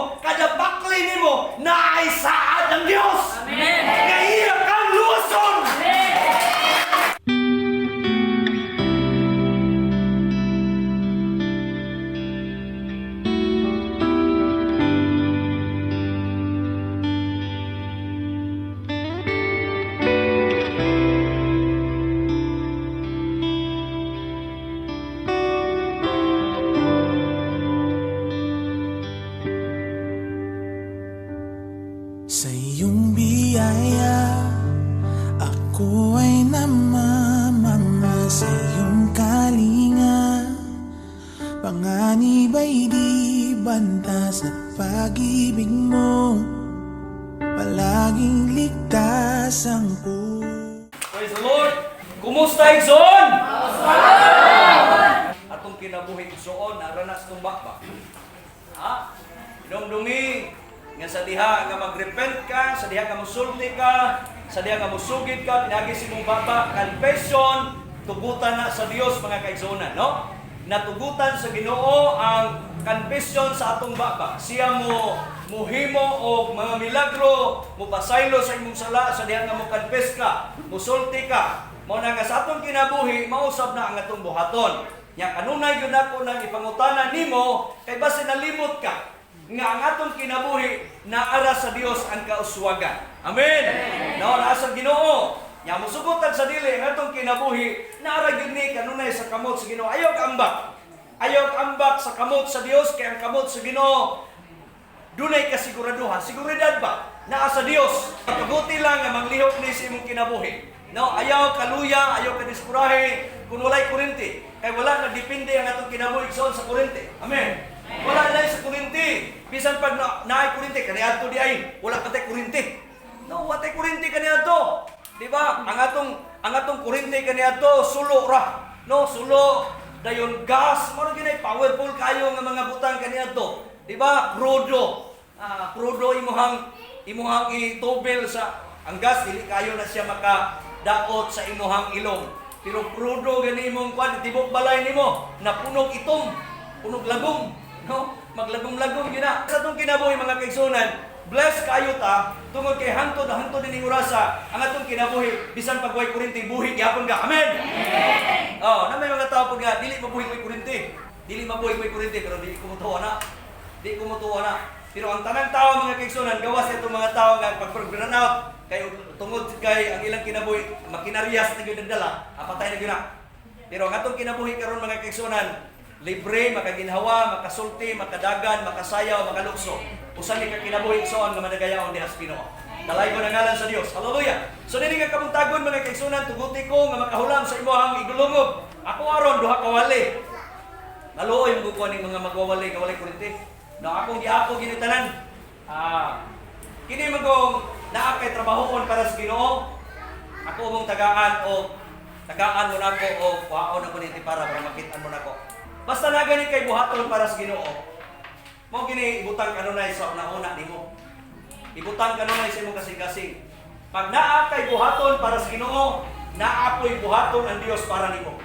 nimo, kada bakli nimo, naay saad ang Dios. Amen. Nga iya kang luwason. Amen. Sa iyong biyaya, ako ay namamama sa iyong kalinga. Panganib ay di banta sa pag-ibig mo. Palaging ligtas ang puso. Praise the Lord. Kumusta, Igsoon? Atong kinabuhi, Igsoon, naranas tumba ba? Ha? Inumdumi, nga sa diha nga magrepent ka, sa diha nga musulti ka, sa diha nga musugid ka, pinagi si mong baba, confession, tugutan na sa Dios mga kaigsuonan, no? Natugutan sa Ginoo ang confession sa atong baba. Siya mo muhimo og mga milagro, mupasaylo sa imong sala sa diha nga mo confess ka, musulti ka. Mao na nga sa atong kinabuhi, mausab na ang atong buhaton. Nya kanunay gyud nako nang ipangutana nimo kay base nalimot ka nga ang atong kinabuhi naara sa Dios ang kauswagan. Amen. No, naa sa Ginoo. Nya mosugotan sa dili ang atong kinabuhi naara gyud ni kanunay sa kamot sa Ginoo. Ayaw ambak. Ayaw ambak sa kamot sa Dios kay ang kamot sa Ginoo dunay kasiguraduhan. Siguridad ba? Naa sa Dios. Patuguti lang nga manglihok ni sa imong kinabuhi. No, ayaw kaluya, ayaw kadiskurahe kung walay kuryente. Kay wala na depende ang atong kinabuhi igsoon sa kuryente. Amen. Wala na sa kuryente. Bisan pag naay kuryente kaniadto di ay wala pa tay kuryente. No, wa tay kuryente kaniadto. Di ba? Ang atong kuryente kaniadto sulo ra. No, sulo dayon gas, mao ra powerful kayo nga mga butang kaniadto. Di ba? Crudo. Ah, crudo imuhang imuhang itubel sa ang gas dili kayo na siya makadaot sa imuhang ilong. Pero crudo gani imong kwan tibok balay nimo napunog itom, punog lagom, no? Maglagom-lagom gyud na. Sa atong kinabuhi mga kaigsuonan, bless kayo ta tungod kay hantod hantod dining orasa ang atong kinabuhi bisan pag way kuryente buhi gyapon ka. Amen. Oh, na may mga tao pud nga dili mabuhi way kuryente. Dili mabuhi way kuryente pero dili ko motuo na. Di ko motuo na. Pero ang tanang tao mga kaigsuonan gawas itong mga tao nga pag run out kay tungod kay ang ilang kinabuhi makinariyas na gyud ang dala, apatay na gyud na. Pero ang atong kinabuhi karon mga kaigsuonan, libre, makaginhawa, makasulti, makadagan, makasayaw, makalukso. Usa ni ka kinabuhi igsoon nga madagayaon diha sa Ginoo. Dalay ko na ngalan sa Dios. Hallelujah. So dili nga kabuntagon mga kaigsuonan, tuguti ko nga makahulam sa imuhang igulungob. Ako aron duha ka wali. Naluoy mo ko ning mga magwawali nga walay kuryente. No, akong giako ginitanan. Ah, kini man kong naa kay trabahoon para sa Ginoo. Ako mong tagaan o tagaan mo nako o kuhaon ako niti para makit-an mo nako. Basta na gani kay buhaton para sa Ginoo. Mao gini ibutang kanunay sa una-una nimo. Ibutang kanunay sa imong kasing-kasing. Pag naa kay buhaton para sa Ginoo, naa po'y buhaton ang Dios para nimo.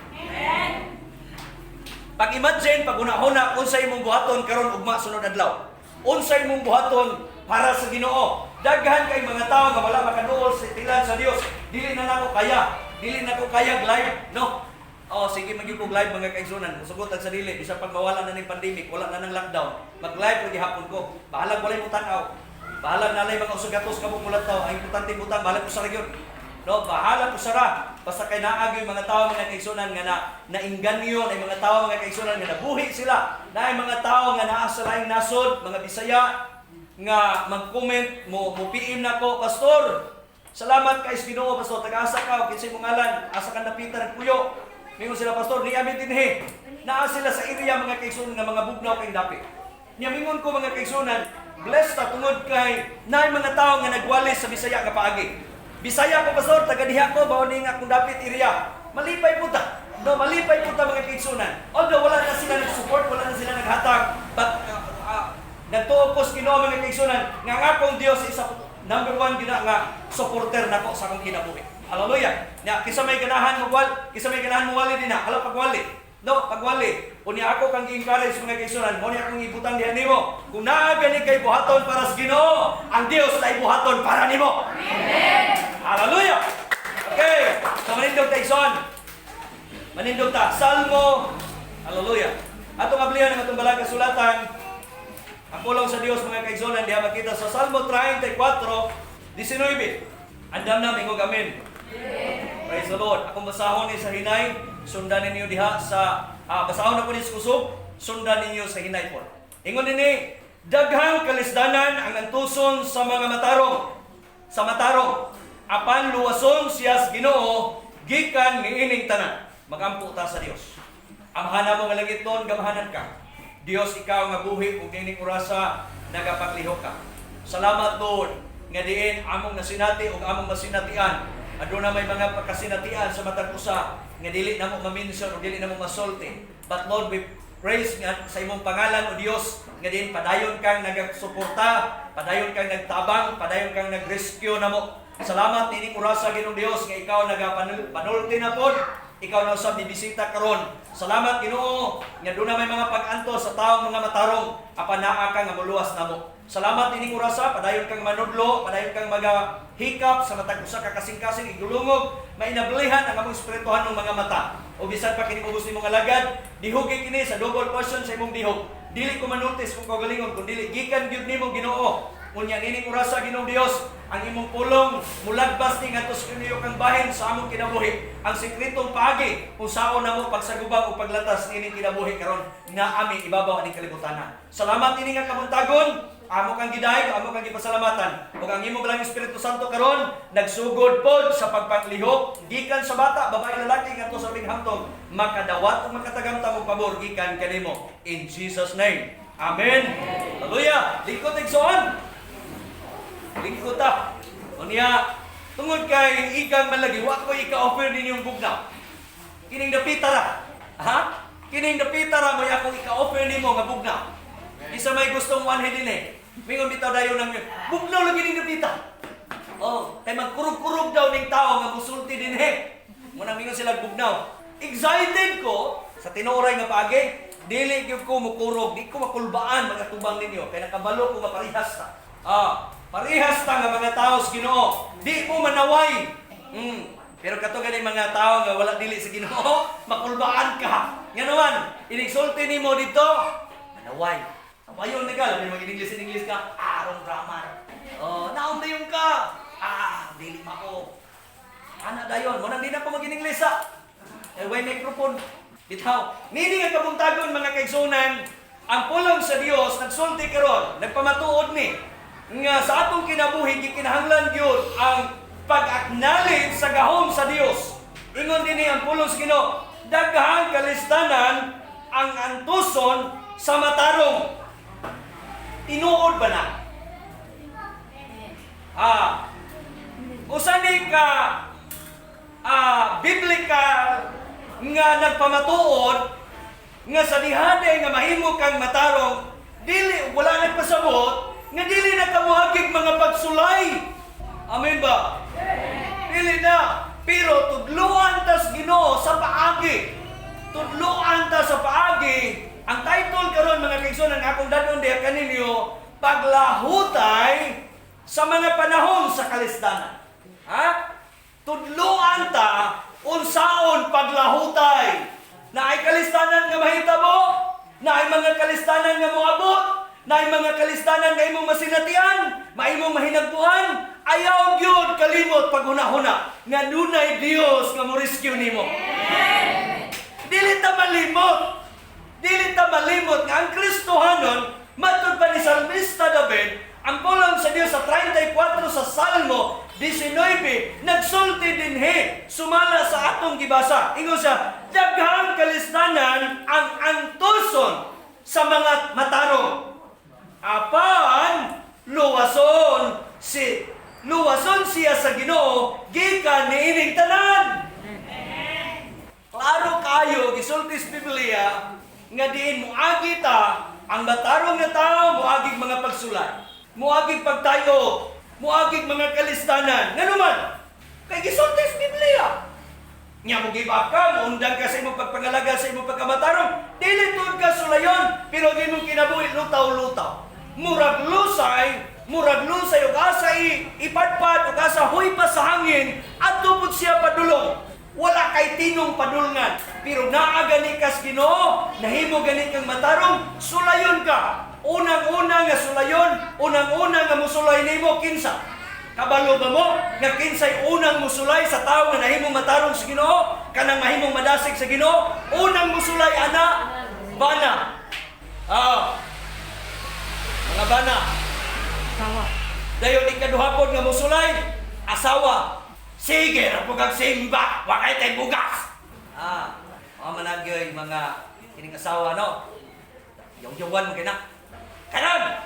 Pag imagine, pag una-una, unsa imong buhaton karon ugma sunod adlaw. Unsa imong buhaton para sa Ginoo. Daghan kay mga tao nga wala makaduol sa tilan sa Dios. Dili na nako kaya. Dili na ko kaya live, no? Oh, sige magyud kog live mga kaigsunan. Musugot sa dili bisan pag mawala na ning pandemic, wala na nang lockdown. Mag-live ra gihapon ko. Bahalag walay mo tan-aw. Bahalag nalay mga usugatos ka mulat taw. Ang importante butang bahalag usa ra gyud. No, bahala ko sara. Basta kay naagi yung mga tao mga kaigsunan nga na nainganyo na mga tao mga kaigsunan nga nabuhi sila. Na mga tao nga naa sa laing nasod, mga Bisaya nga mag-comment mo mo PM nako, "Pastor. Salamat kay Ginoo, pastor. Taga-asa ka, kinsay mong ngalan, asa ka napita nagpuyo?" Mingon sila, "Pastor, ni amin dinhi." Naa sila sa area mga kaigsunan nga mga bugnaw kay dapit. Nya mingon ko mga kaigsunan, blessed ta tungod kay naay mga tao nga nagwali sa Bisaya nga paagi. "Bisaya ko, pastor, taga diha ko, mao ni nga akong dapit area." Malipay po ta. No, malipay po ta mga kaigsunan. Although wala na sila nag-support, wala na sila naghatag, but nagtuo ko sa Ginoo mga kaigsunan nga ang akong Dios isa number one gina nga supporter nako sa akong kinabuhi. Hallelujah. Nya kinsa may ganahan magwal, kinsa may ganahan mo wali dinha, hala pagwali. No, pagwali. Unya ako kang gi-encourage, mga kaigsuonan, mo ni akong ibutang diha nimo. Kung naa gani kay buhaton para sa Ginoo, ang Dios na buhaton para nimo. Amen. Hallelujah. Okay, so manindog ta, igsoon. Manindog ta. Salmo. Hallelujah. Atong ablihan ang atong balang kasulatan. Ang pulong sa Dios, mga kaigsuonan, diha makita sa Salmo 34, 19. Andam na, mingog amen. Praise the Lord. Akong basahon ni sa hinay, sundan ninyo diha sa basahon ako ni sa kusog, sundan ninyo sa hinay po. Ingon dinhi, "Daghang kalisdanan ang antuson sa mga matarong. Sa matarong. Apan luwason siya sa Ginoo gikan niining tanan." Magampo ta sa Dios. Amahan namo nga langitnon, gamhanan ka. Dios, ikaw nga buhi ug niining orasa nagapanglihok ka. Salamat, Lord, nga diin among nasinati ug among masinatian. Aduna may mga pagkasinatian sa matag usa nga dili namo ma-mention o dili namo masulti. But Lord, we praise nga sa imong pangalan, O Dios, nga diin padayon kang nagasuporta, padayon kang nagtabang, padayon kang nag-rescue namo. Salamat nining orasa, Ginoong Dios, nga ikaw nagapanulti na pod, ikaw na usab bibisita karon. Salamat, Ginoo, nga duna may mga pag-antos sa taong mga matarong apan naa ka nga muluwas namo. Salamat ining orasa, padayon kang manudlo, padayon kang magahikap sa matag usa ka kasing-kasing igdulungog, mainablihan ang among espirituhanong mga mata. O bisan pa kining ubos nimong alagad, dihugi kini sa double portion sa imong dihog. Dili ko manultis kung kaugalingon, kun dili gikan gyud nimo, Ginoo. Unya nining orasa, Ginoong Dios, ang imong pulong mulagbas ni ngadto sa kang bahin sa among kinabuhi. Ang sekretong paagi kung saon namo pagsagubang o paglatas nining kinabuhi karon nga ami ibabaw aning kalibutan. Salamat ini nga kabuntagon, amo kang gidayeg, amo kang gipasalamatan. Ug ang imong Balaang Espiritu Santo karon nagsugod pod sa pagpanglihok gikan sa bata, babae, lalaki ngadto sa labing hamtong makadawat ug makatagamtam og pabor gikan kanimo. In Jesus' name. Amen. Hallelujah. Lingkod, igsoon. Lingkod ta. Unya, tungod kay igang malagi, wa ko ika-offer ninyong bugnaw. Kining dapita ra. Ha? Kining dapita ra may akong ika-offer nimo nga bugnaw. Isa may gustong wanhi din eh. Mingon bitaw dayon nang bugnaw lagi ning dapita. Oh, kay magkurog-kurog daw ning tao nga musulti din eh. Munang mingon sila bugnaw. Excited ko sa tinuoray nga paagi. Dili gyud ko mukurog, di ko makulbaan mga tubang ninyo kay nakabalo ko nga parehas ta. Parehas ta nga mga tao sa Ginoo. Di mo manaway. Pero kato ganing mga tao nga wala dili sa Ginoo, makulbaan ka. Nga naman, inigsulti nimo dito, manaway. Awayon na ka, labi mag-English in English ka, wrong grammar. Oh, naong dayon ka. Ah, dili mao. Ana dayon, mo nang di na ko mag-English sa. Eh, way microphone. Bitaw. Nini nga kabuntagon, mga kaigsunan, ang pulong sa Dios nagsulti karon, nagpamatuod ni nga sa atong kinabuhi gikinahanglan gyud ang pag-acknowledge sa gahom sa Dios. Ingon dinhi ang pulong sa Ginoo, "Daghang kalistanan ang antuson sa matarong." Tinuod ba na? Usa ni ka biblical nga nagpamatuod nga sa dihade nga mahimo kang matarong, dili wala nagpasabot nga dili na kamuhagig mga pagsulay. Amen ba? Dili na. Pero tudluan tas Ginoo sa paagi. Tudluan ta sa paagi. Ang title karon, mga kaigsoon, ang akong dadon diha kaninyo, "Paglahutay sa mga panahon sa kalisdanan." Ha? Tudluan ta unsaon paglahutay. Naay kalisdanan nga mahitabo, naay mga kalisdanan nga moabot, naay mga kalisdanan nga imong masinatian, maimong mahinagbuhan. Ayaw gyud kalimot paghuna-huna nga dunay Dios nga mo rescue nimo. Dili ta malimot. Dili ta malimot nga ang Kristohanon, matud pa ni Salmista David, ang pulong sa Dios sa 34 sa Salmo 19, nagsulti dinhi sumala sa atong gibasa. Ingon siya, "Daghang kalisdanan ang antuson sa mga matarong. Apan luwason siya sa Ginoo gikan niining tanan." Klaro kayo gisulti sa Biblia nga diin moagi ta, ang matarong nga tao moagig mga pagsulay, moagig pagtayo, moagig mga kalistanan. Ngano man? Kay gisulti sa Biblia. Nya mo give up ka, muundang ka sa imong pagpangalaga, sa imong pagkamatarong, dili tuod ka sulayon, pero ang imong kinabuhi lutaw-lutaw. Murag lusay ug asa ipadpad ug asa huy pa sa hangin, adto pud siya padulong. Wala kay tinong padulngan, pero naa gani kas Ginoo, nahimo gani kang matarong, sulayon ka. Unang-una nga sulayon, unang-una nga musulay nimo kinsa? Kabalo ba mo nga kinsay unang musulay sa tao nga nahimong matarong sa Ginoo, kanang mahimong madasig sa Ginoo? Unang musulay ana bana. Ah. Mga bana. Sawa. Dayon ikaduha pod nga musulay, asawa. Sige ra pud kag simba, wa kay tay bugas. Ah, mao man nagyoy mga kining asawa, no. Yaw-yawan mo kay na. Kanan!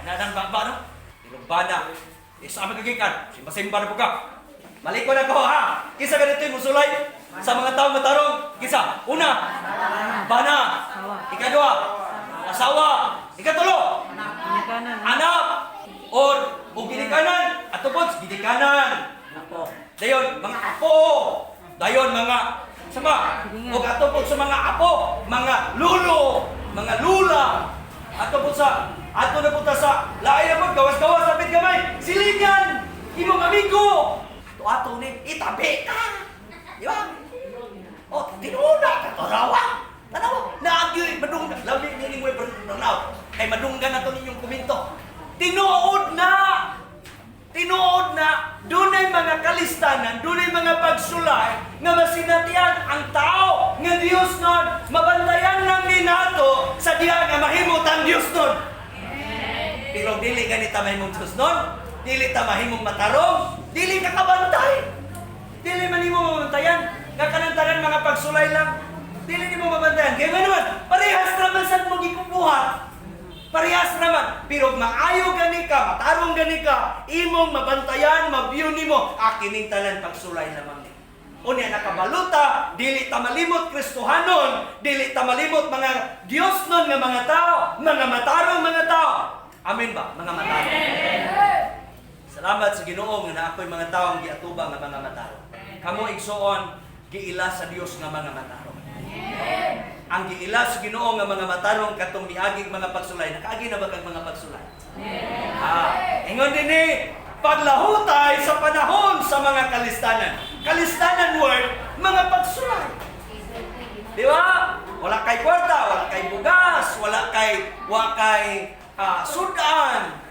Ana nang baba, no? Pero bana, isa man kagikan, simba-simba na po ka. Balik ko na ko ha. Kisa ganito yung musulay sa mga tao matarong. Kisa, una, bana. Ikaduha, asawa. Ikatulo, Ginikanan. Anak or o ginikanan, ato po, ginikanan. Apo. Dayon mga apo. Dayon mga sama. O ato po sa mga apo, mga lulo, mga lula. Ato po sa ato na po ta sa lain na po gawas-gawas sapit gamay. Silingan imong amigo. Ato ato ni itabi ka. Di ba? O tinuna ka to rawa. Tanawa, naagyoy madunggan labi nining way tanaw. Kay madunggan na to ninyong komento. Tinuod na. Tinuod na dunay mga kalistanan, dunay mga pagsulay nga masinatian ang tao nga Dios nun, mabantayan lang ni nato sa diha nga mahimot ang Dios nun. Pero dili ganita mahimong Dios nun, dili ta mahimong matarong, dili ka kabantay. Dili man nimo mabantayan nga kanang tanan mga pagsulay lang. Dili nimo mabantayan. Kaya nga naman, parehas raman sad mo gikubuhat. Parehas naman, pero maayo gani ka, matarong gani ka, imong mabantayan, mabiyun nimo, akining tanan pagsulay lamang ni. Unya nakabaluta, dili ta malimot Kristohanon, dili ta malimot mga Dios nun nga mga tao, mga matarong mga tao. Amen ba? Mga matarong. Salamat sa Ginoo nga naa ako'y mga taong giatubang nga mga matarong. Kamo igsoon, giila sa Dios nga mga matarong. Ang giila sa Ginoo nga mga matarong katong miaging mga pagsulay. Nakaagi na ba kag mga pagsulay? Ah, ingon din ni paglahutay sa panahon sa mga kalistanan. Kalistanan word, mga pagsulay. Di ba? Wala kay kwarta, wala kay bugas, wala kay wa kay sudan.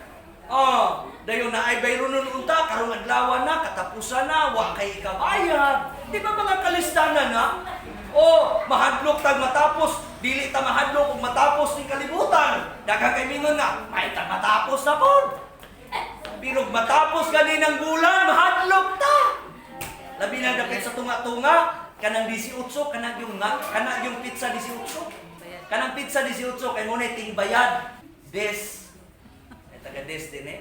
Oh, dayon na ay bayronon unta karong adlaw na katapusan na, wa kay ikabayad. Di ba mga kalistanan na? Oh, mahadlok tag matapos, dili ta mahadlok og matapos ning kalibutan. Daghang kay mingon nga, may tag matapos na pod. Pero matapos gani ng bulan, mahadlok ta. Labi na dapit sa tunga-tunga, kanang 18, kanang yung nga, kanang yung pizza 18. Kanang pizza 18 kay mo na ting bayad. Des. Ay taga des din eh.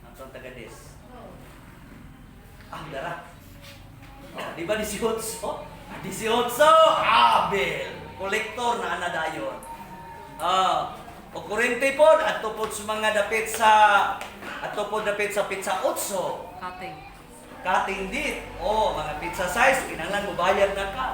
Ang tong taga des. Ah, dara. Oh, di ba 18? Ah, 18, Abel. Kolektor na ana dayon. Ah, o kurente pod adto pod sa mga dapit sa adto pod dapit sa pizza 8. Cutting. Cutting dit. Oh, mga pizza size, kinahanglan mo bayad na ka.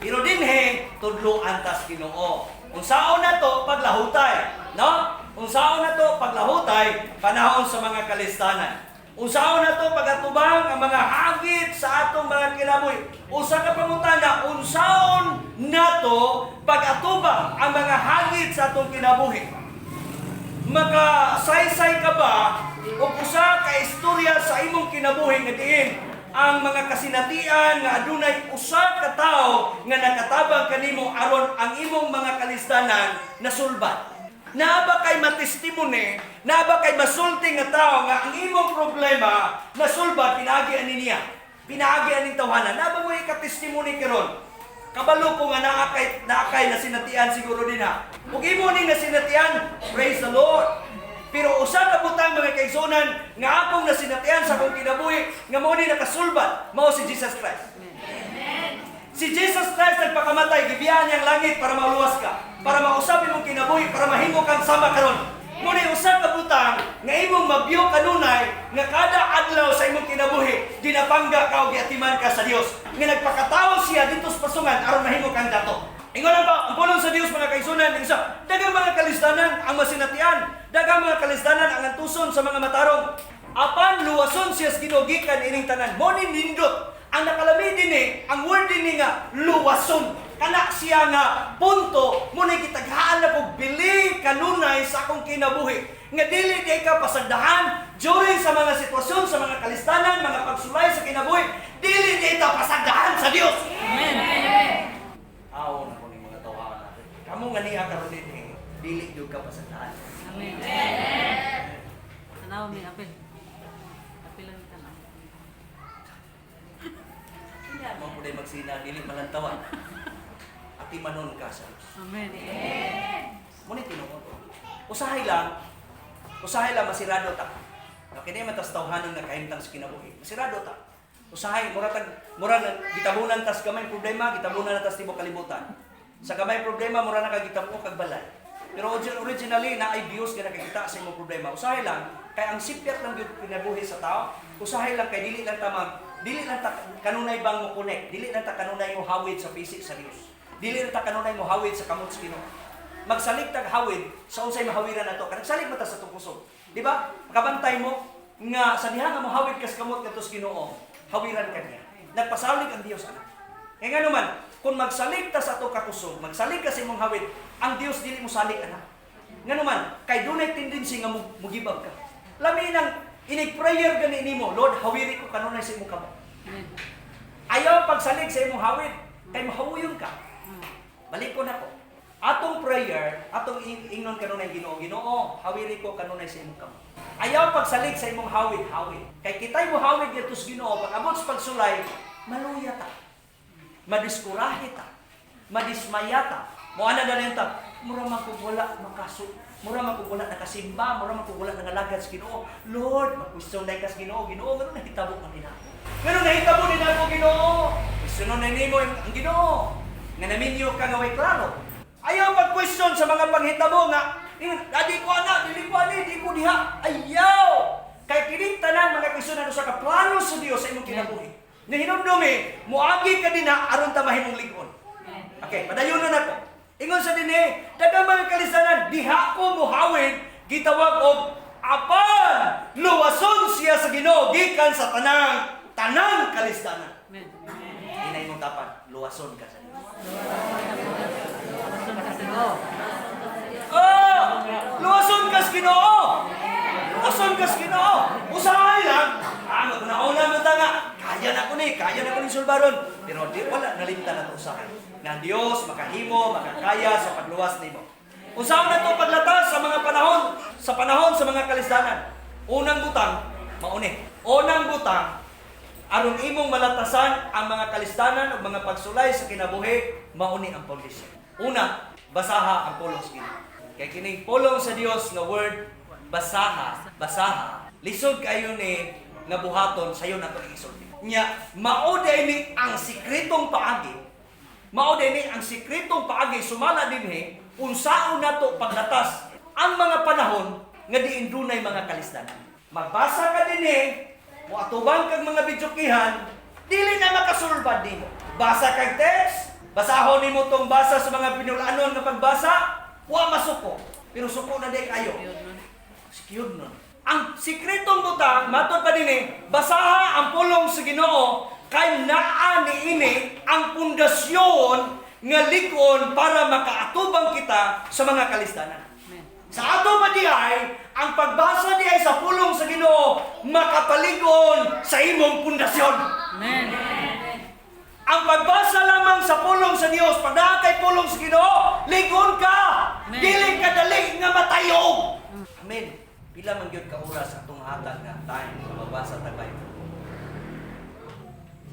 Pero dinhe, tudloan tas Ginoo. Unsaon na to paglahutay, no? Unsaon na to paglahutay panahon sa mga kalistanan. Unsaon na to pagatubang ang mga hagit sa atong mga kinabuhi. Usa ka pangutana, unsaon na to pagatubang ang mga hagit sa atong kinabuhi? Makasaysay ka ba o usa ka istorya sa imong kinabuhi nga diin ang mga kasinatian nga adunay usa ka tawo nga nakatabang kanimo aron ang imong mga kalistanan nasulbat? Naa ba kay matestimony, naa ba kay masulti nga tao nga ang imong problema nasulbat pinaagi ani niya? Pinaagi aning tawhana. Naa ba mo ikatestimony karon? Kabalo ko nga naa kay nasinatian siguro din ha. Ug imo ning nasinatian, praise the Lord. Pero usa ka butang, mga kaigsuonan, nga akong nasinatian sa akong kinabuhi nga mao ni nakasulbat, mao si Jesus Christ. Si Jesus Christ nagpakamatay, gibiyaan niya ang langit para maluwas ka, para mausap imong kinabuhi, para mahimo kang sama karon. Muna usa ka butang Nga imong mabyo kanunay nga kada adlaw sa imong kinabuhi ginapangga ka o giatiman ka sa Dios. Nga nagpakatawo siya didto sa pasungan aron mahimo kang dato. Ingon lang ba, ang pulong sa Dios, mga kaigsuonan, isa, daghang mga kalisdanan ang masinatian, daghang mga kalisdanan ang antuson sa mga matarong. Apan luwason siya sa Ginoo gikan ining tanan. Mo ni nindot ang nakalami dinhi, ang word dinhi nga luwason. Kana siya nga punto mo ni gitaghaan na kog bili kanunay sa akong kinabuhi. Nga dili di ka pasagdahan during sa mga sitwasyon, sa mga kalistanan, mga pagsulay sa kinabuhi, dili di ta pasagdahan sa Dios. Amen. Aw na ko ning mga tawhana. Kamo nga niya karon dinhi, dili gyud ka pasagdahan. Amen. Tanaw mi apil. Apil lang tanaw. Mo pud magsina dili malantawan. Atimanon ka sa Dios. Amen. Mo ni tinuod. Usahay lang masirado ta. No, kini man tas tawhanon nga kahimtang sa kinabuhi. Masirado ta. Usahay mura tag mura na, gitabunan tas gamay problema, gitabunan na tas tibuok kalibutan. Sa gamay problema mura na kag gitabo kag balay. Pero originally na ay Dios nga nakakita sa imong problema. Usahay lang kay ang sipyat lang gyud kinabuhi sa tao. Usahay lang kay dili lang ta kanunay bang mo connect, dili lang ta kanunay mo hawid sa pisik sa Dios. Dili lang ta kanunay mo hawid sa kamot sa Ginoo. Magsalig tag hawid sa unsay mahawiran nato. Kanang salig man ta sa atong kusog. Di ba? Makabantay mo nga sa diha nga mohawid kas kamot ngadto sa Ginoo, hawiran ka niya. Nagpasalig ang Dios ana. Kaya nga naman, kung magsalig ta sa ato kakusog, magsalig ka sa imong hawid, ang Dios dili mo salig ana. Nga naman, kay dunay tendency nga mugibab ka. Lami nang inig prayer gani nimo, "Lord, hawiri ko kanunay sa imong kamot." Amen. Ayaw pagsalig sa imong hawid, kay mahawoyon ka. Balik ko na ko. Atong prayer, atong ingnon kanunay Ginoo, "Ginoo, hawiri ko kanunay sa imong kamot." Ayaw pagsalig sa imong hawid, hawid. Kay kitay mo hawid didto sa Ginoo, pag abot sa pagsulay, maluya ta. Madiskurahe ta. Madismaya ta. Mo ana na rin ta, mura man kog wala makasu, mura man kog wala nakasimba, mura man kog wala nangalagad sa Ginoo. Lord, mag-question dai ka sa Ginoo, "Ginoo, ngano nahitabo man nina ako? Ngano nahitabo nina ako, Ginoo?" Question na nimo ang Ginoo. Nga naminyo ka nga way klaro. Ayaw mag-question sa mga panghitabo nga, "Adi ko ana, dili ko ani, di ko diha." Ayaw! Kay kining tanan mga question na usa ka plano sa Dios sa imong kinabuhi. Nga hinumdumi, muagi ka dinha aron ta mahimong lig-on. Okay, padayon na nako. Ingon sa dinhi, daghang mga kalisanan, diha ko muhawid, gitawag og apan luwason siya sa Ginoo gikan sa tanang tanang kalisdanan. Amen. Inay mong tapan, luwason ka sa Dios. Luwason ka sa Ginoo. Oh! Luwason ka sa Ginoo. Luwason ka sa Ginoo. Usahay lang. Ah, maguna-una man ta nga. Kaya na ko ni, kaya na ko ni sulbaron. Pero di wala nalimtan na to usahay. Nga ang Dios makahimo, makakaya sa pagluwas nimo. Unsaon na to paglatas sa mga panahon, sa panahon sa mga kalisdanan? Unang butang, mauni. Unang butang, aron imong malatasan ang mga kalisdanan o mga pagsulay sa kinabuhi, mauni ang pundasyon. Una, basaha ang pulong sa Ginoo. Kay kining pulong sa Dios nga word, basaha, basaha. Lisod kayo ni nga buhaton sayo nato isulti. Nya, mao day ni ang sikretong paagi. Mao day ni ang sikretong paagi sumala dinhi unsaon nato paglatas ang mga panahon nga diin dunay mga kalisdanan. Magbasa ka dinhi, moatubang kag mga bidyukihan, dili na makasulbad nimo. Basa kag text, basahon nimo tong basa sa mga pinulanon nga pagbasa, wa masuko. Pero suko na di kayo. Yun nun. Secured nun. Ang sikretong butang, matod pa dinhi, basaha ang pulong sa Ginoo kay naa niini ang pundasyon nga lig-on para makaatubang kita sa mga kalisdanan. Amen. Sa ato pa di ay, ang pagbasa di ay sa pulong sa Ginoo makapalig-on sa imong pundasyon. Amen. Ang pagbasa lamang sa pulong sa Dios, pag naa kay pulong sa Ginoo, lig-on ka. Amen. Dili ka dali nga matayog. Amen. Pila man gyud ka oras atong hatag nga time sa magbasa ta Bible?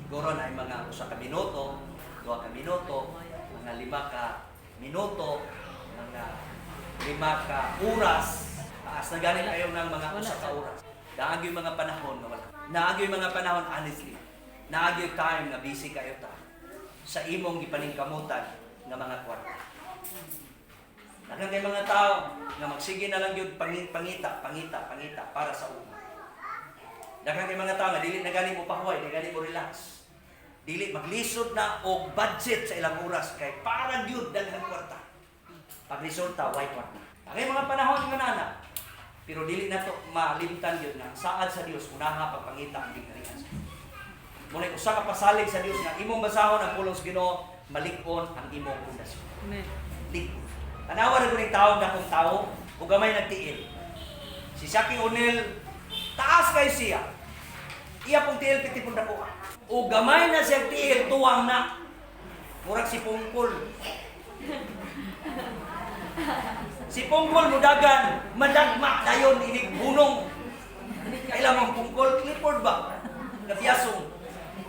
Siguro na ay mga 1 ka minuto, 2 ka minuto, mga 5 ka minuto, mga 5 ka oras. Taas na gani kayo ng mga 1 ka oras. Naagi yung mga panahon nga wala. Naagi yung mga panahon, honestly. Naagi yung time na busy kayo ta sa imong gipaningkamutan nga mga kwarta. Daghan kay mga tao nga magsige na lang gyud pangita, pangita, pangita para sa una. Daghan kay mga tao nga dili na gani mo pahuway, di gani mo relax. Dili maglisod na og budget sa ilang oras kay para gyud daghang kwarta. Pag resulta, way kwarta. Ang mga panahon nga nana, pero dili na to malimtan gyud nga ang saad sa Dios unaha pagpangita ang gingharian sa Dios. Muna usa ka pasalig sa Dios nga imong basahon ang pulong sa Ginoo, malig-on ang imong pundasyon. Amen. Lig-on. Tanawa ra kuning tawo na kung tao ug gamay nagtiil. Si Shaquille O'Neal, taas kay siya. Iya pong tiil piti pong dako. O gamay na siyang tiil tuwang na. Murag si Pungkol. Si Pungkol mudagan, madagma dayon inig hunong. Kailan mong Pungkol, Clifford ba? Nabiyasong.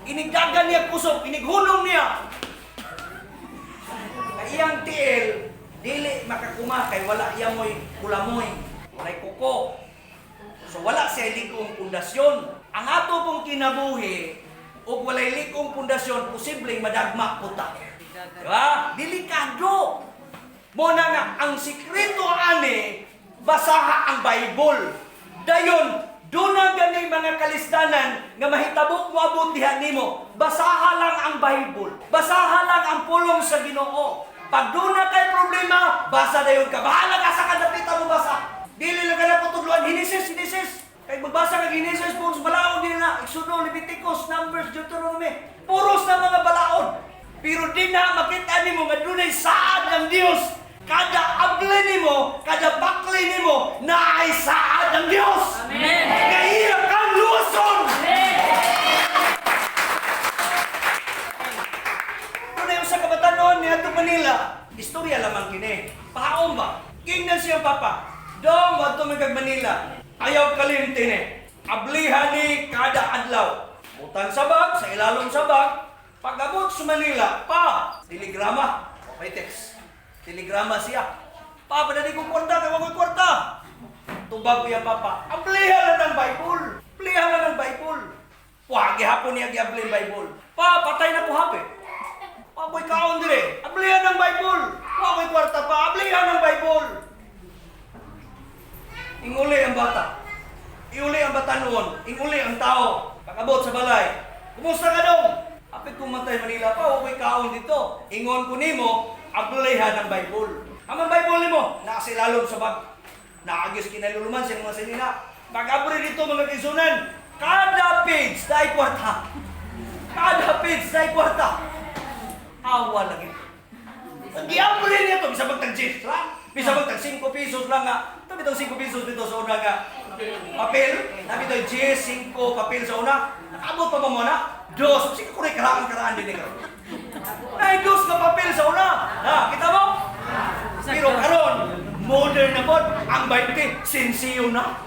Inigdagan niya kusog, inighunong niya. Kay iyang tiil, dili makakuma kay wala iya mo'y kulamoy, walay kuko. So wala siya ligong pundasyon. Ang ato pong kinabuhi, ug walay ligong pundasyon, posibleng madagma puta. Diba? Delikado. Muna nga, ang sikreto ani, basaha ang Bible. Dayon, doon na gani mga kalistanan nga mahitabo mo abot diha nimo. Basaha lang ang Bible. Basaha lang ang pulong sa Ginoo. Pag doon na kay problema, basa dayon ka. Bahala ka sa kadapitan mo basa. Dili lang ka na patudluan. Genesis, Genesis. Kay magbasa ka Genesis, puros balaod din na. Exodo, Leviticus, Numbers, Deuteronomy. Puros na mga balaod. Pero di na makita nimo nga dunay saad ng Dios. Kada able nimo, kada bakli nimo, naay saad ng Dios. Amen. Nga iya kang luwason. Dunay usa ka batanon niadto Manila. Istorya lamang kini. Paom ba? Gingnan siya papa. Dong adto man kag Manila. Ayaw kalimti ni. Ablihan ni kada adlaw. Butang sa bag, sa ilalom sa bag. Pag-abot sa Manila, pa, telegrama. Okay, text. Telegrama siya. Pa, padali kong kwarta, kay wa ko'y kwarta. Tubag ko yan, papa. Ablihan lang ng Bible. Ablihan lang ng Bible. Wa, gihapon niya giabli ang Bible. Pa, patay na ko hapi. Wa ko'y kaon dire. Ablihan ng Bible. Wa ko'y kwarta pa. Ablihan ng Bible. Inguli ang bata. Iuli ang batanon. Inguli ang tao. Pag-abot sa balay. Kumusta ka dong? Apit kong matay Manila pa, wa ko'y kaon dito. Ingon ko nimo, ablihan ng Bible. Ang Bible nimo, nasa ilalom sa bag. Naagis kinaluluman sa mga sinina. Pag-abri dito mga kisunan, kada page na kwarta. Kada page na kwarta. Awa lagi. Ang giabri niya to, bisa magtag 10 lang. Bisa magtag 5 pesos lang nga. Ito bitong 5 pesos dito sa una nga. Papel, nabi to 10, 5 papel sa una. Nakaabot pa ba mo na? Dos. Sige, kuray karaan karaan din ikaw. Nay, dos nga papel sa una. Ha, kita mo? Pero karon, modern na pod, ang 20, sinsiyo na.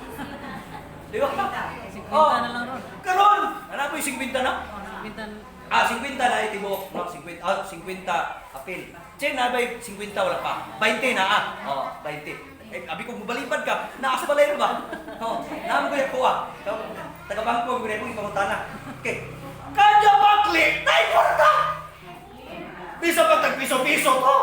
Di ba? 50 na lang ron. Karon, ano po yung 50 na? Oh, 50 na. Ah, 50 na itibo. No, 50, ah, 50 apil. Chen na ba 50 wala pa? 20 na ah. Oh, 20. Eh, abi ko mobalibad ka, naas balay ba? Oh, naamo ko kuha. Taga bangko ko ko ipangutana. Okay. Kada bakli, nay kwarta. Bisa pa tag piso-piso to.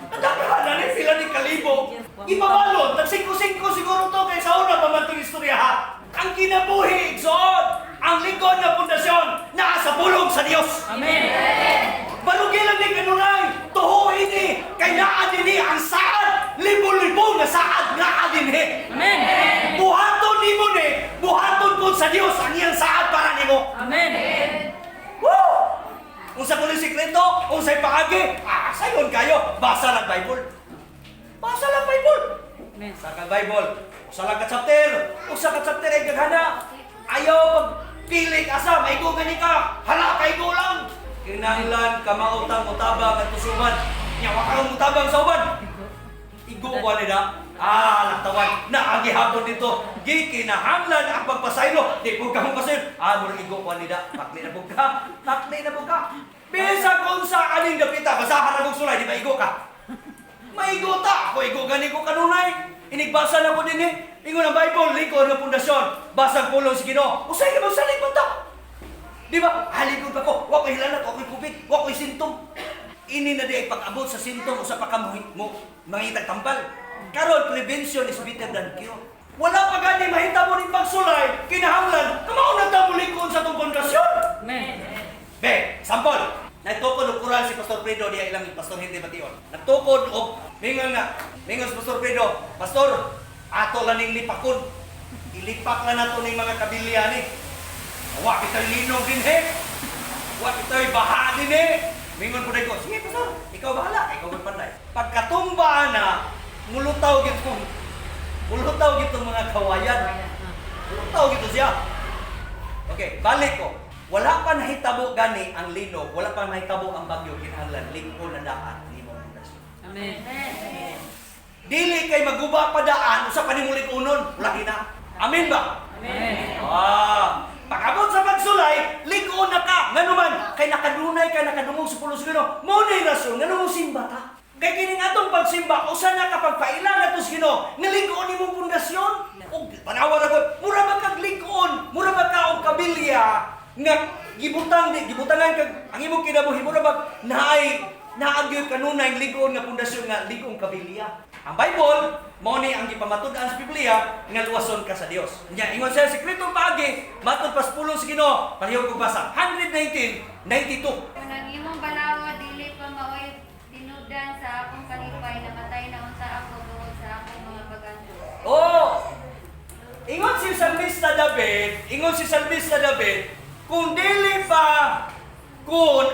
Ang dami ba na ni sila ni Kalibo? Ipabalot, tag 5-5 siguro to kay sa una pa man itong istorya ha. Ang kinabuhi, igsoon, ang lingkod na pundasyon, naa sa pulong sa Dios. Amen. Barugi lang ni kanunay, tuhuin ni, kay naa dinhi ang saad, libo-libo nga saad naa dinhi. Amen. Buhaton nimo ni, buhaton po sa Dios ang iyang saad para nimo. Amen. Woo! Unsa ko ni sikreto, unsay paagi, ah, sayon kayo, basa lang Bible. Basa lang Bible. Amen. Sa ka Bible, usa lang ka chapter, usa ka chapter ay gaghana. Ayaw pagpilit asa, maigo gani ka, hala kay lang. Kinahanglan ka mautang mutabang at tusuban. Nya wa ka mutabang sa uban. Igo ba nila? Ah, lantawan. Naagi hapon dito. Gikinahanglan ang pagpasaylo. Di po ka mong. Ah, murag igo pa nila. Bakli na po ka. Bakli na po ka. Bisa kung sa aning dapita, basahan na kong sulay, di maigo ka. Maigo ta. Ako igo gani ko kanunay. Inigbasa na ko din eh. Ingon ang Bible, lingkod ng pundasyon. Basag pulong sa Ginoo. Usay ka magsalig man ta. Di ba? Haligod ako. Wa ko'y hilanat, wa ko'y kubit, wa ko'y sintom. Ini na di ay pag-abot sa sintong usa pa ka mo mangitag tambal. Karon, prevention is better than cure. Wala pa gani mahitabo ning pagsulay, kinahanglan kamao na ta mulig-on sa atong pundasyon. Amen. Be, sample. Nagtukod og kural si Pastor Fredo diha ilang Pastor Hindi Bation. Nagtukod og mingon nga, mingon si Pastor Fredo, "Pastor, ato lang ning lipakon. Ilipak lang nato ning mga kabilya ni. Wa kita'y linog dinhi. Wa kita'y baha dinhi." Mingon po ko, "Sige, Pastor, ikaw bahala, ikaw may panday." Pagkatumba na, mulutaw gitong mga kawayan. Mulutaw gito siya. Okay, balik ko. Wala pa nahitabo gani ang linog, wala pa nahitabo ang bagyo, kinahanglan lig-on na daan nimo ang pundasyon. Amen. Dili kay maguba pa daan usa pa nimo lig-unon, wala gina. Amen ba? Amen. Ah, pag-abot sa pagsulay, lig-on na ka. Ngano man, kay nakadunay ka, nakadungog sa pulong sa Ginoo. Mao na rason ngano mo simba ta. Kay kining atong pagsimba, usa na kapag paila nato sa Ginoo, nga lig-on imong pundasyon. Ug tanawa ra gud, mura ba kag lig-on, mura ba ka og kabilya nga gibutang di gibutangan kag ang imong kinabuhi mura ba naay naagyoy kanunay lig-on nga pundasyon nga lig-ong kabilya. Ang Bible, mao ni ang gipamatud-an sa Biblia nga luwason ka sa Dios. Nya ingon siya sekretong paagi matod pas pulong sa Ginoo. Palihog kog basa 119:92. Kung ang imong balaod dili pa maoy tinubdan sa akong kalipay, namatay na unta ako tungod sa akong mga pag-antos. Oh! Ingon si Salmista David, ingon si Salmista David, kung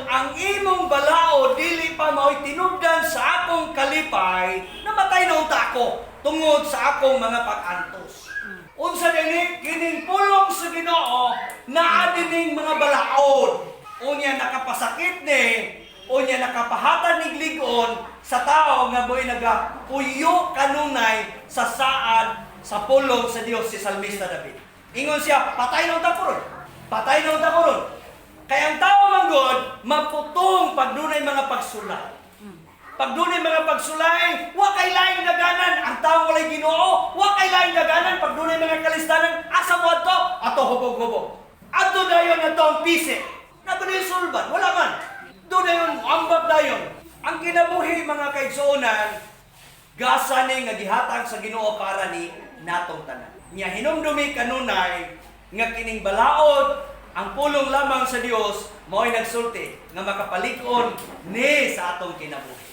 ang imong balaod dili pa mao'y tinubdan sa akong kalipay, namatay na unta ako tungod sa akong mga pag-antos. Unsa dinhi kining pulong sa Ginoo naa dining mga balaod. Unya nakapasakit ni, unya nakapahatag nig lig-on sa tao nga mo'y nagapuyo kanunay sa saad sa pulong sa Dios si Salmista David. Ingon siya, "Patay na unta ko ron. Patay na unta ko ron." Kay ang tao man gud, maputong pag dunay mga pagsulay. Pag dunay mga pagsulay, wa kay laing daganan. Ang tao walay Ginoo, wa kay laing daganan. Pag dunay mga kalistanan, asa mo adto? Ato hubog-hubog. Adto dayon ato ang pisi. Na dunay sulban, wala man. Doon dayon ambak dayon. Ang kinabuhi, mga kaigsuonan, gasa ni nga gihatag sa Ginoo para ni natong tanan. Nya hinumdumi kanunay nga kining balaod, ang pulong lamang sa Dios mao'y nagsulti nga makapalig-on ni sa atong kinabuhi.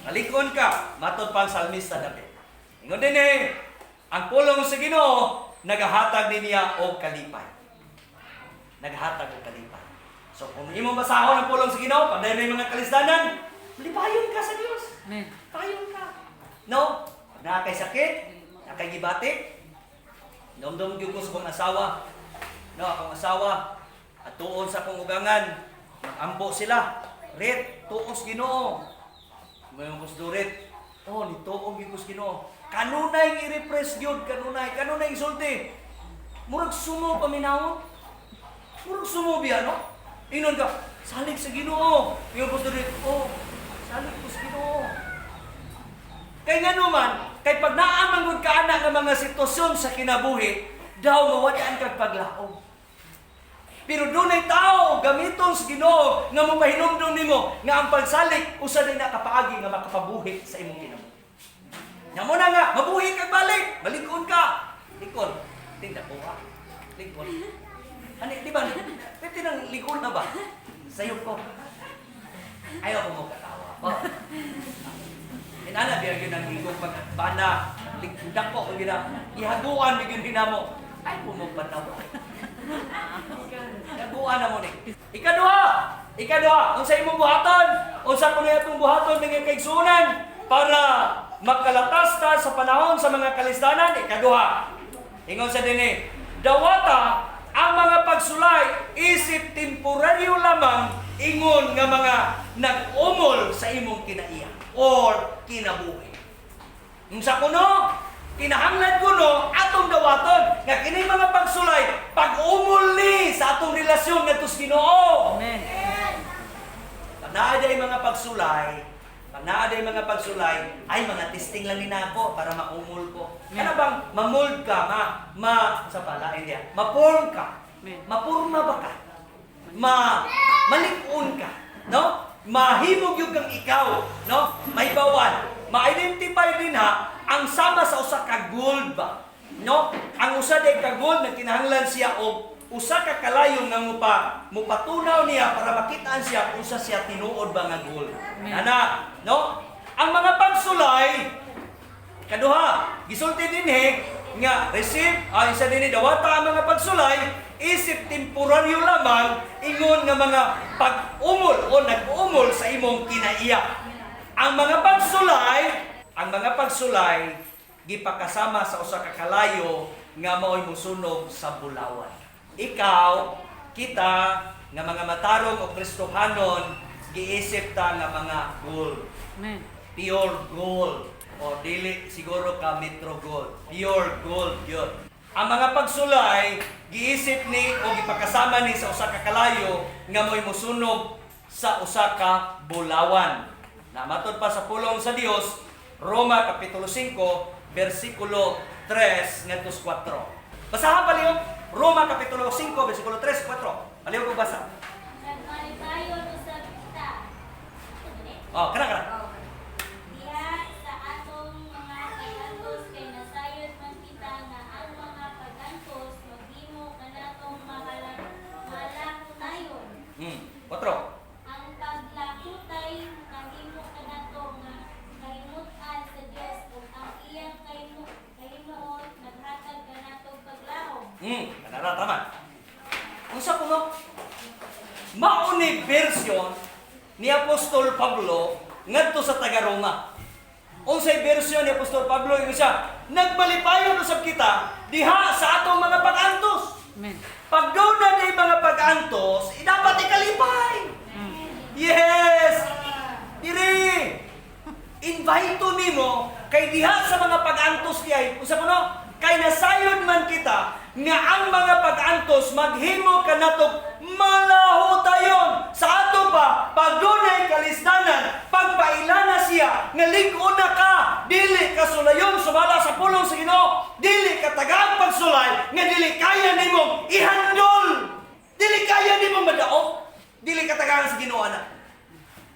Malig-on ka, matod pa ang salmista David. Ingon din eh, ang pulong sa Ginoo nagahatag ni niya og kalipay. Naghatag og kalipay. So kung imong basahon ang pulong sa Ginoo, pag may mga kalisdanan, lipayon ka sa Dios. Amen. Payon ka. No? Pag naa kay sakit, naa kay gibati, domdom gyud ko sa akong asawa. No, akong asawa, at tuon sa akong ugangan, magambo sila. "Ret, tuos Ginoo." Mayon ko sa Ret. Oh, nituo gyud ko sa Ginoo. Kanunay i-repress gyud, kanunay, kanunay isulti. Murag sumo paminawon. Murag sumo biya, no? Inon ka, "Salig sa Ginoo." Ingon ko sa Ret, "Oh, salig ko sa Ginoo." Kay nga naman, kay pag naa man gud ka ana nga mga sitwasyon sa kinabuhi, daw mawadaan kag paglaom. Pero dunay tao gamiton sa Ginoo nga mopahinumdum nimo nga ang pagsalik usa din na kapaagi nga makapabuhi sa imong kinabuhi. Nya mo na nga, mabuhi kag balik, malig-on ka. Likon, tinda ko ha. Likon. Ani, di ba? Pwede nang likon na ba? Sayo ko. Ayaw ko mo katawa. Oh. Inana biya gyud ang ingong pagbana, dako ko gina ihaguan gyud hinamo. Ay ko mo patawa. Haguan na mo ni. Ikaduha, ikaduha, unsa imong buhaton? Unsa kuno atong buhaton, mga kaigsuonan, para makalatas ta sa panahon sa mga kalistanan? Ikaduha. Ingon sa dinhi, dawata ang mga pagsulay isip temporaryo lamang ingon nga mga nag-umol sa imong kinaiya or kinabuhi. Unsa kuno? Kinahanglan kuno atong dawaton nga kini mga pagsulay pag-umol ni sa atong relasyon ngadto sa Ginoo. Amen. Pag naa day mga pagsulay, pag naa day mga pagsulay, ay mga testing lang ni nako para maumol ko. Amen. Kana bang mamold ka, ma, ma, sa pala, hindi ah, ma-form ka. Amen. Mapurma ba ka? Malig-on ka. No? Mahimog yung kang ikaw, no? Mahibawan. Ma-identify din ha ang sama sa usa ka gold ba, no? Ang usa day ka gold nagkinahanglan siya og usa ka kalayo nga mupatunaw niya para makitaan siya kung usa siya tinuod ba nga gold. Amen. Ana, no? Ang mga pagsulay kaduha, gisulti dinhi nga receive ay sa dinhi dawata ang mga pagsulay isip temporaryo lamang ingon nga mga pag-umol o nag-umol sa imong kinaiya. Ang mga pagsulay gipakasama sa usa ka kalayo nga maoy mosunog sa bulawan. Ikaw, kita nga mga matarong o Kristohanon giisip ta nga mga gold, Amen. pure gold, o dili siguro ka Metro Gold, pure gold yun. Ang mga pagsulay giisip ni o gipakasama ni sa usa ka kalayo nga mo'y mosunog sa usa ka bulawan. Namatod pa sa pulong sa Dios, Roma kapitulo 5 bersikulo 3 ngadto sa 4. Basahan pa liyo, Roma kapitulo 5 bersikulo 3 4. Paliw ko basa. Nagmalipayon usab kita. Oh, kana kana. Diha sa atong mga pag-antos kay nasayod man kita nga ang mga pag-antos maghimo kanatong malakutayon. 4. Ang paglakutay mahimo kanato nga kahimutan sa Dios ug ang iyang kahimuot naghatag kanatong paglaom. Kanara tama. Unsa ko no? Mao ni version ni Apostol Pablo ngadto sa taga Roma. Unsay version ni Apostol Pablo, ingon siya, nagmalipayon usab kita diha sa atong mga pag-antos. Amen. Pag doon na di mga pag-antos, eh, dapat ikalipay. Yes! Diri! Invite nimo kay diha sa mga pag-antos diay, unsa ko no? Kay nasayod man kita nga ang mga pag-antos maghimo kanatog malahutayon sa ato pa pag dunay kalisdanan, pagpailana siya nga lig-on na ka, dili ka sulayon sumala sa pulong sa Ginoo, dili ka tagaan pagsulay nga dili kaya nimong ihandol, dili kaya nimong madaog, dili ka tagaan sa Ginoo ana.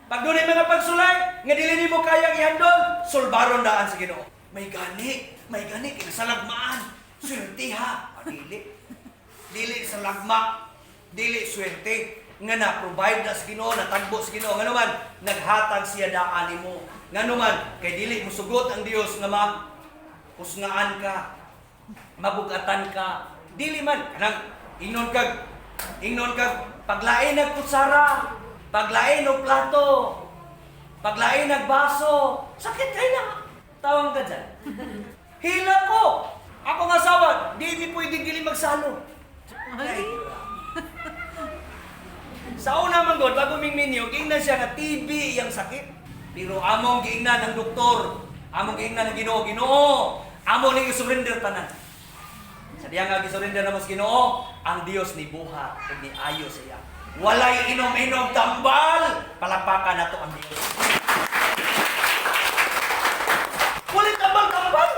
Pag dunay mga pagsulay, nga dili nimo kayang ihandol, sulbaron daan sa Ginoo. May gani kay sa lagmaan. Swerte ha. Ah, dili. Dili sa lagma, dili swerte nga na provide na sa Ginoo, natagbo sa Ginoo. Ngano man naghatag siya daan nimo. Ngano man kay dili mosugot ang Dios nga ma kusngaan ka, mabugatan ka. Dili man kanang ingnon kag paglain nag kutsara, paglain og plato, paglain nag baso, sakit kay na. Tawang ka dyan. Hila ko. Ako nga asawa, di mi pwede dili magsalo. Ay, sa una man god, bago ming minyo, giingnan siya nga TB iyang sakit. Pero among giingnan ng doktor, among giingnan ng Ginoo, Ginoo, amo ning isurrender tanan. Sa diya nga gisurrender namo sa Ginoo, ang Dios ni buhat ug ni ayo sa iya. Walay inom-inom tambal, palakpakan nato ang Dios. Walay tambal-tambal.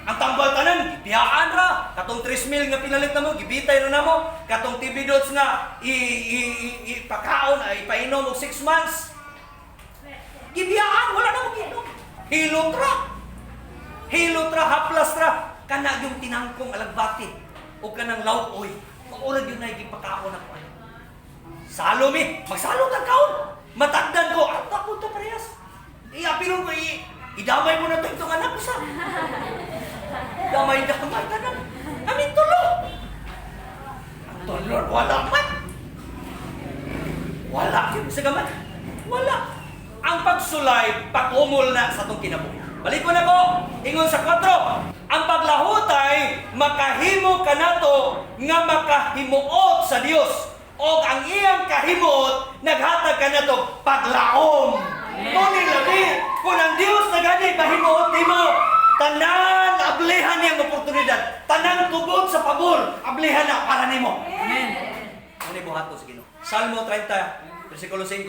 Ang tambal tanan, gibiyaan ra. Katong 3 mil nga pinalit namo, gibitay ra namo. Katong TV dots nga i, i, i, ipakaon ay ipainom og 6 months. Gibiyaan, wala na mo giinom. Hilot ra. Hilot ra, haplas ra. Kana yung tinangkong alagbati o kanang lawoy. Maurag yun na gipakaon ako. Ano. Salo mi, magsalo tag kaon. Matagdan ko, at ako to parehas. Iapilon ko, idamay mo na to itong anak ko sa. Damay-damay ka na. Kami tulo. Ang tulo, wala man. Wala. Sa gaman. Wala. Ang pagsulay, pag-umol na sa itong kinabuhi. Balik ko na ko, ingon sa 4. Ang paglahutay, makahimo kanato nga makahimuot sa Dios. O ang iyang kahimuot, naghatag kanato paglaom. Muni labi, kung ang Dios na gani mahimuot nimo, tanan ablihan niyang oportunidad, tanan tubod sa pabor, ablihan na para nimo. Amen. Ano buhato sa Ginoo? Salmo 30, versikulo 5.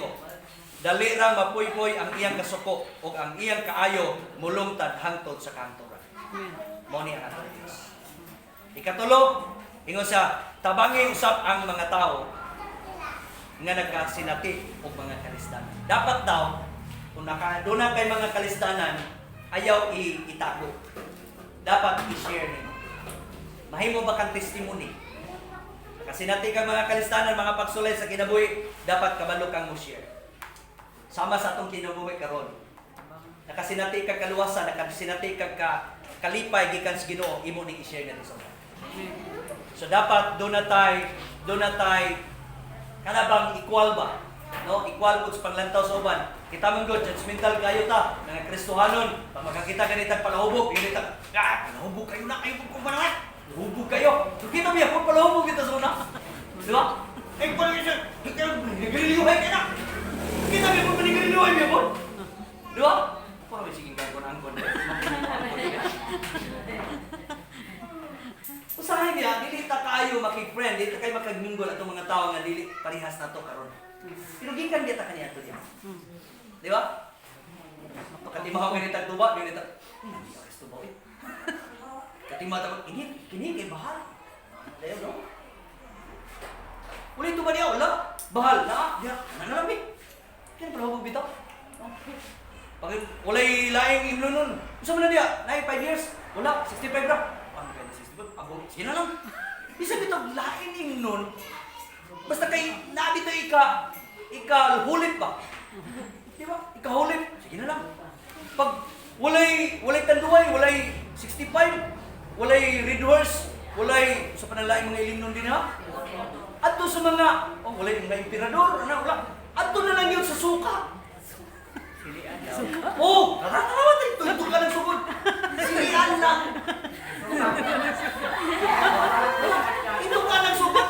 Dali ra mapuypoy ang iyang kasuko ug ang iyang kaayo mulungtad hangtod sa kanturan. Amen. Mao ni ang atong Dios. Ikatulo, ingon siya, tabangi usab ang mga tao. nga nagkasinati og mga kalistanan. Dapat daw kung naka doon na kay mga kalistanan, ayaw itago. Dapat i-share nimo. Mahimo ba kang testimony? Nakasinati kang mga kalistanan, mga pagsulay sa kinabuhi, dapat kabalo kang mo share. Sama sa atong kinabuhi karon. Nakasinati kag kaluwasan, nakasinati kag ka kalipay gikan sa Ginoo, imo ning i-share ngadto sa uban. So dapat doon na tay kana bang equal ba? No, equal pud sa panglantaw sa uban. Kita man gud judgmental kayo ta, mga Kristohanon, pag makakita ganitang palahubog, ganita, ah, palahubog kayo na kayo kung kumanawan. Hubog kayo. So kita biya kung palahubog kita sa una. Di ba? Eh, parang isa, nagriliyuhay ka na. Kita biya kung nagriliyuhay biya po. Di ba? Parang may siging gangkon-angkon. Usahay niya, dili ta kaayo makig-friend, dili ta kayo makag-mingle atong mga tao nga dili parihas nato karon. Pero gikan biya ta kaniya to diya. Di ba? Katimahaw ganit ang tuba, ganit ang, hindi ka tuba eh. Katima ta ini kini kay bahal. Dayon no? Uli tuba niya, wala. Bahal na, diya, na na lang eh. Kaya pala hubog bitaw. Pag walay laing imno nun. Unsa man na diya? Nay 5 years. Wala, 65 ra. Ano kaya na 65? Abo, sige na lang. Bisa bitaw lain imnon. Basta kay nabi to ika ika hulip ba? Di ba? Ika hulip. Sige na lang. Pag walay walay tanduay, walay 65, walay red horse, walay sa panalaing mga ilimnon din ha. Adto sa mga oh, walay mga emperador, ano wala. Adto na lang yun sa suka. Oh, nakakatawa tayo. Tuntun ka ng sugod. Silian lang. Ito ka ng sugod.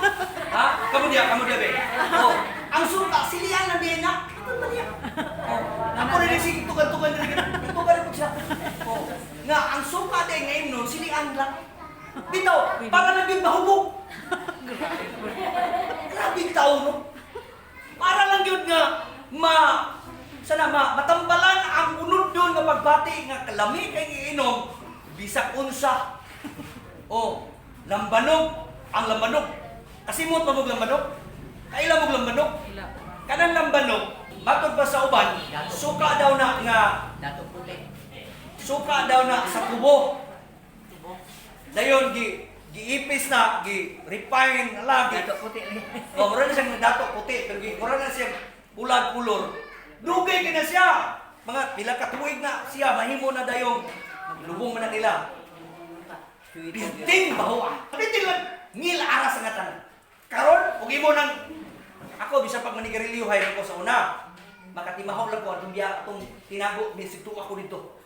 Ha? Kamu dia, be. Oh, ang suka, silian lang din na. Ito ba niya? Oh, ako rin si tugan-tugan rin. Tugan rin po siya. Oh, nga ang suka din ngayon nun, silian lang. Bitaw, para lang yun mahubog. Grabe tao, no? Para lang yun nga ma sana ma matambalan ang unod doon nga pagbati nga kalami kay iinom bisag unsa. O lambanog, ang lambanog. Kasimot pa mog lambanog? Kaila mog lambanog? Ila. Kanang lambanog, matod pa sa uban, suka daw na nga Dato puti. suka daw na sa kubo. Dayon gi giipis na, gi refine ala gi Dato puti. Oh, mura na siyang dato puti, pero gi mura na siyang pulag kulor. Dugay kay na siya. Mga pila ka tuig na siya mahimo na dayong lubong man na nila. Binting baho ah. Binting lang ngil aras nga tanan. Karon ug imo nang ako bisa pag manigarilyo hay ko sa una. Makatimaho lang ko atong biya atong tinago bisig tuwa ko dito.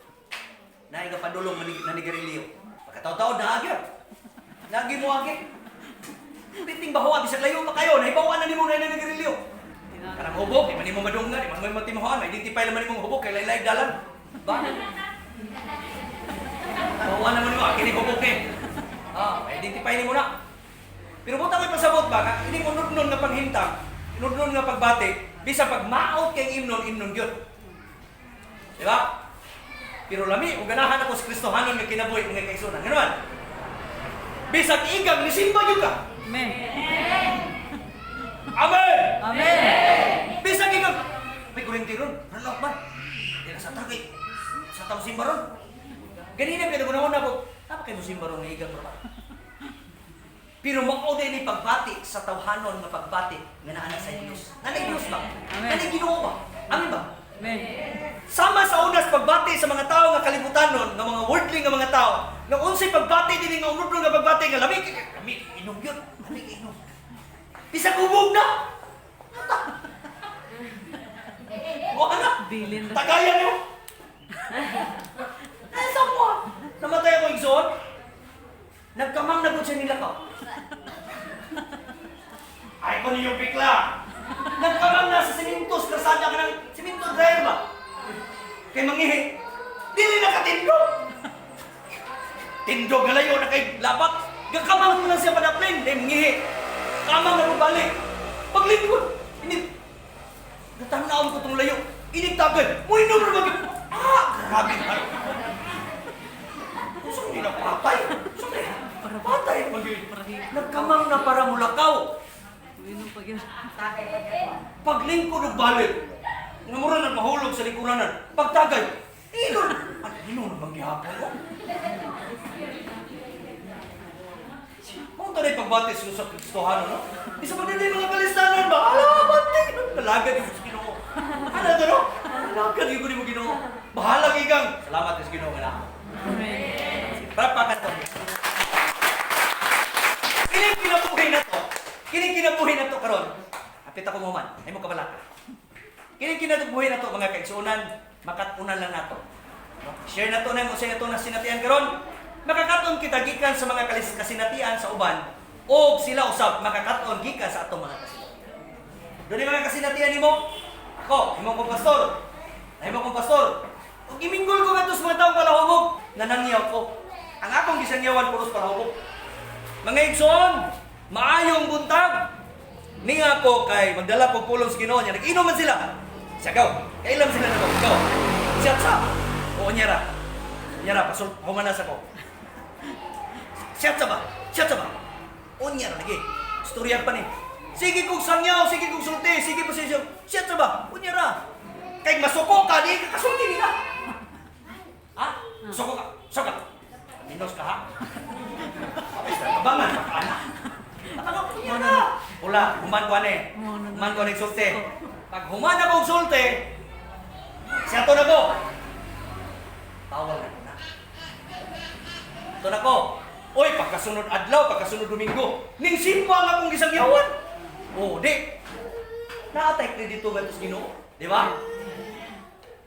Naay ka padulong manigarilyo. Pagkataw-taw na agad. Nagi mo agi. Binting baho ah, bisag layo pa kayo, nahibawan na nimo na nanigarilyo. Kanang hubog, di man nimo madunggan, di man mo matimahoan, ma-identify naman nimong hubog kay laylay dalan. Ba? Bawa naman nimo, kini hubog ni. Ah, identify nimo na. Pero buta ko'y pasabot ba, nga ining unod-nun nga panghintang, unod-nun nga pagbati, bisa pag maot kay imnon, imnon gyud. Di ba? Pero lami, ug ganahan ako sa Kristohanon nga kinabuhi nga kaigsunan. Ngano man? Bisag igang nisimba gyud ka. Amen. Amen. Amen. Bisag igang may kuryente ron, run out man. Di na sa tagay. Sa tao simba ron. Ganina pero guna na ko, tama kay mo simba ron nga igang ba? Pero mao din ni pagbati sa tawhanon nga pagbati nga naa na sa Dios. Nanay Dios ba? Amen. Nanay Ginoo ba? Amen ba? Amen. Sama sa unas pagbati sa mga tao nga kalibutan nun, nga mga worldly nga mga tao, nga unsay pagbati dinhi nga unod nga pagbati nga lami kay lami inom yun, lami kay inom. Bisag hubog na. Wa na. Bilin na. Tagayan niyo. Nasa mo. Namatay ako igsoon. Nagkamang na po siya nila ka. Ay ko ninyo bigla. Nagkamang na sa simintos, kasada ka ng siminto dryer ba? Kay mangihi. Dili na katindog. Tindog na layo na kay lapak. Gakamang mo lang siya padaplin. Dahil mangihi. Kamang na balik. Paglingkod. Ini Natanaon ko tong layo. Inig tagay. Muy numero mag... Ah! Grabe na. Saan nila patay? Saan nila? Patay. Nagkamang na para mulakaw. Minum pa gyud. Paglingkod og balik, nga mura nang mahulog sa lingkuranan. Pagtagay, ilon. Ano, ilon naman gihapon, oh. Mao ta pagbatis sa Kristohano, no? Isa pa din mga kalistanan ba? Ala, banting! Nalaga di ko sa Ginoo. Ano to, no? Nalaga di ko ni mo Ginoo. Bahala gigang. Salamat sa Ginoo nga nako. Palakpakan to. Kining kinabuhi na to. Kining kinabuhi na to karon. Hapit ako mo man. Ay mo kabalaka. Kining kinabuhi na to, mga kaigsuonan, makat-unan lang nato. No? Share na to na mo sa ato na sinatian karon. Makakaton kita gikan sa mga kasinatian sa uban o sila usab makakaton gikan sa atong mga kasinatian. Doon mga kasinatian nimo. Ako, himo kong pastor. Nahimo kong pastor. Ug giminggol ko ngadto sa mga taong palahubog, nanangyaw ko. Ang akong gisangyawan puros palahubog. Mga igsoon, maayong buntag. Ninga ko kay magdala ko pulong sa Ginoo niya. Nag-inom man sila. Siya gaw. Kailam sila na ko. Gaw. Siya sa. Oo niya ra. Niya ra pasol humanas ako. Siya sa ba? Siya sa ba? O niya ra lagi. Istorya pa ni. Sige kong sangyaw, sige kong sulti, sige pa siya. Siya sa ba? O niya ra. Kay masuko ka, di ka kasulti nila. Ha? Suko ka. Suko ka. Minos ka ha? Abangan, makaana. Abangan ko niya na. Wala, human ko ane. Human ko ane sulti. Pag human ako og sulti, siya to na ko. Bawal na ko na. Ito na ko. Oy, pagkasunod adlaw, pagkasunod Domingo, ning simba nga akong gisangyawan. Oh, di. Naatay kredito nga sa Ginoo, di ba?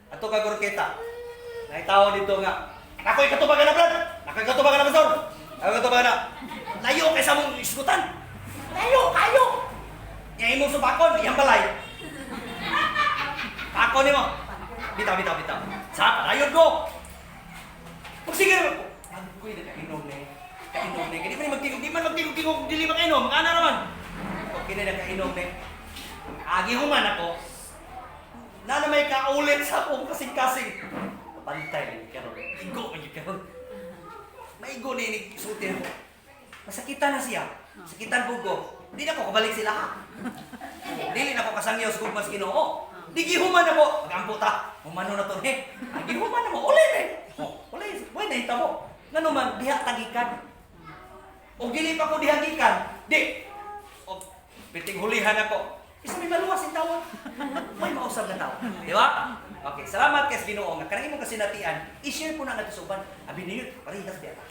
Ato ka Gorketa. Naitawo dito nga. Ako'y katubagan na, brad! Ako'y katubagan na, pastor! Ako'y katubagan na! Layo kay sa mong isgutan! Layo, kayo! Nya imong supakon, iyang balay. Pako nimo. Bitaw, bitaw, bitaw. Sa padayon ko. Magsige naman ko. Agoy na kainom ni. Kainom ni. Kaya di man magtingog, di man magtingog-tingog, dili makainom. Ana naman. Okay na kainom ni. Agi human ako. Na na may kaulit sa akong kasing-kasing. Pantay ni karon. Igo man gyud karon. Maigo ni ni sulti ako. Masakitan na siya. Sakitan po ko. Di na ko kabalik sila ha. Dili na ko kasangyaw sa gugmas Ginoo. Di gihuman na mo. Magampo ta. Humano na to ni. Ay gihuman na mo ulit eh. Oh, ulit. Way na hitabo. Ngano man diha tagikan. O dili pa ko diha gikan. Di. O piting hulihan ako. Isa may maluwas in tawa. May mausab na tao. Di ba? Okay, salamat kay sa Ginoo nga kanang imong kasinatian, i-share po na nato sa uban. Abi niyo, parehas diha ta.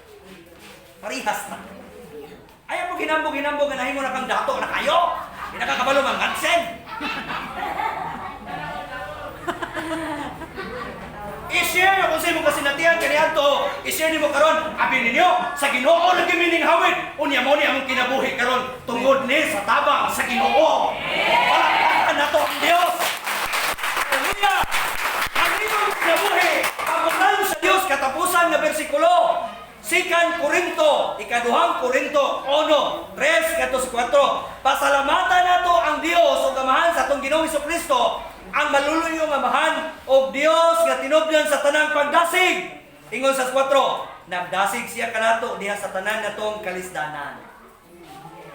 Parehas na. Ayaw po hinambog hinambog nga nahimo na kang dato na kayo. Di na ka kabalo mangadsen. I-share kung sa imong kasinatian kaniadto. I-share nimo karon. Abi ninyo sa Ginoo lagi mining hawid. Unya mo ni among kinabuhi karon tungod ni sa tabang sa Ginoo. Palakpakan nato ang Dios. Hallelujah! Ang imong kinabuhi pagulan sa Dios katapusan nga bersikulo. Sikan Korinto, ikaduhang Korinto 1, 3 ngadto sa 4. Pasalamatan nato ang Dios ug Amahan sa atong Ginoong Kristo, ang maluluyong Amahan og Dios nga tinubdan sa tanang pagdasig. Ingon sa 4, nagdasig siya kanato diha sa tanan natong kalisdanan.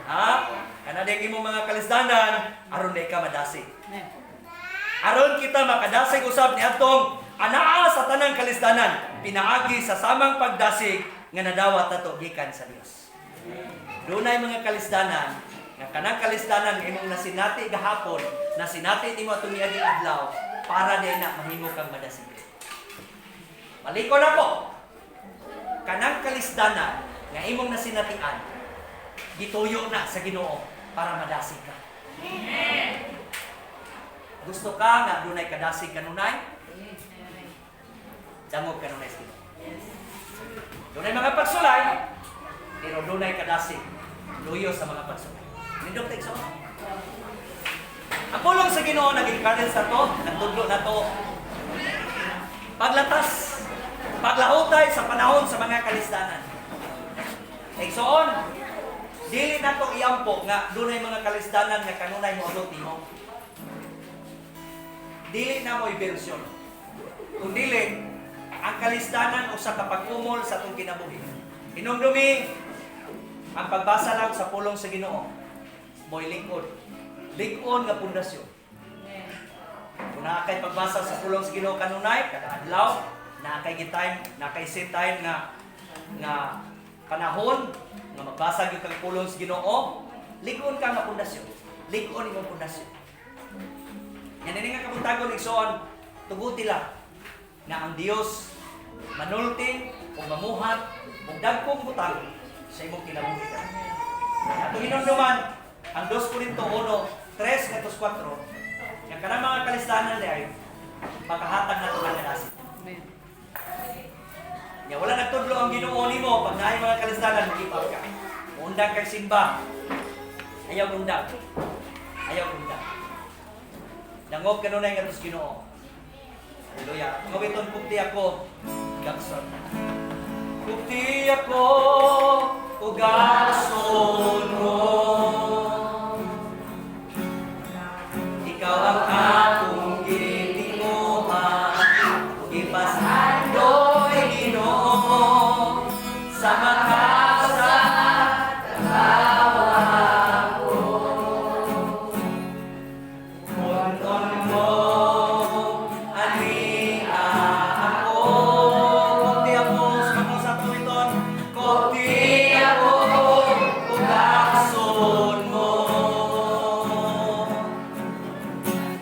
Ha? Kana di imong mga kalisdanan aron di ka madasig. Aron kita makadasig usab ni atong anaa sa tanang kalisdanan, pinaagi sa samang pagdasig nga nadawat nato gikan sa Dios. Dunay mga kalisdanan nga kanang kalisdanan nga imong nasinati gahapon, nasinati nimo atong miaging adlaw para di na mahimo kang madasig. Balikon ako. Kanang kalisdanan nga imong nasinatian, gituyo na sa Ginoo para madasig ka. Gusto ka nga dunay kadasig kanunay? Dangog kanunay sa Ginoo. Dunay mga pagsulay, pero dunay kadasig. Luyo sa mga pagsulay. Nindot tayo sa. Ang pulong sa Ginoo nag-encourage na to, nagtudlo na to. Paglatas, paglahutay sa panahon sa mga kalisdanan. Igsoon, dili na to iampo nga dunay mga kalisdanan nga kanunay mo abot nimo. Dili na mo'y version. Kung dili, ang kalisdanan usa ka pag-umol sa atong kinabuhi. Hinumdumi, ang pagbasa lang sa pulong sa Ginoo, mo'y lingkod. Lig-on nga pundasyon. Kung naa kay pagbasa sa pulong sa Ginoo kanunay, kada adlaw, naa kay gi-time, naa kay set time nga nga panahon nga magbasa gyud kang pulong sa Ginoo, lig-on ka nga pundasyon. Lig-on imong pundasyon. Yan ini nga kabuntagon, igsoon, tuguti lang nga ang Dios manulti o mamuhat o dagkong butang sa imong kinabuhi. Atong hinumduman, ang 2 Corinto 1, 3 ngadto 4, nga kanang mga kalisdanan diay makahatag nato ng kadasig. Amen. Nya wala nagtudlo ang Ginoo nimo pag naay mga kalisdanan, mag-give up ka. Muundang kag simba. Ayaw undang. Ayaw undang. Dangog kanunay ngadto sa Ginoo. Hallelujah. Ngawiton, "Kupti ako, gakson." Kupti ako, ugason mo. Ikaw ang akong gitinguha, ipasandoy, Ginoo, sa makasa tawa ko. Punon mo, ani ako. Kupti ako, sa sa tuwiton. Kupti ako, ugason mo.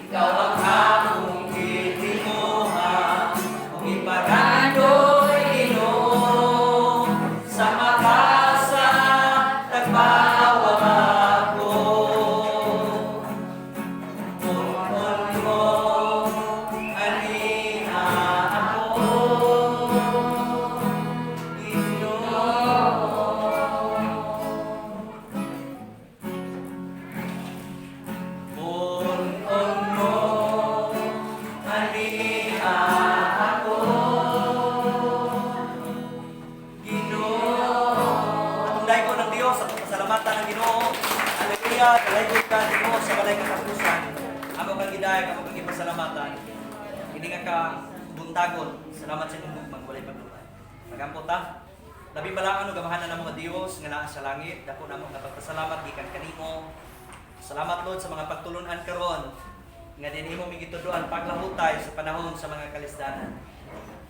Ikaw ang akong gitinguha, ug ipagandoy, Ginoo, sa makasa tagbawa ako. Punon mo, ani ako, Ginoo. Punon mo, ani ako, Ginoo. Atong daygon ang Dios, atong pasalamatan ang Ginoo. Hallelujah, dalaygon ka, Ginoo, sa walay katapusan. Amo kang gidayeg, amo kang gipasalamatan. Kini nga ka buntagon. Salamat sa imong gugmang walay paglubay. Magampo ta. Labing balaan ug amahanan namo nga Dios nga naa sa langit, dako namo nga pagpasalamat gikan kanimo. Salamat, Lord, sa mga pagtulunan karon nga dinhi mo gitudloan paglahutay sa panahon sa mga kalisdanan.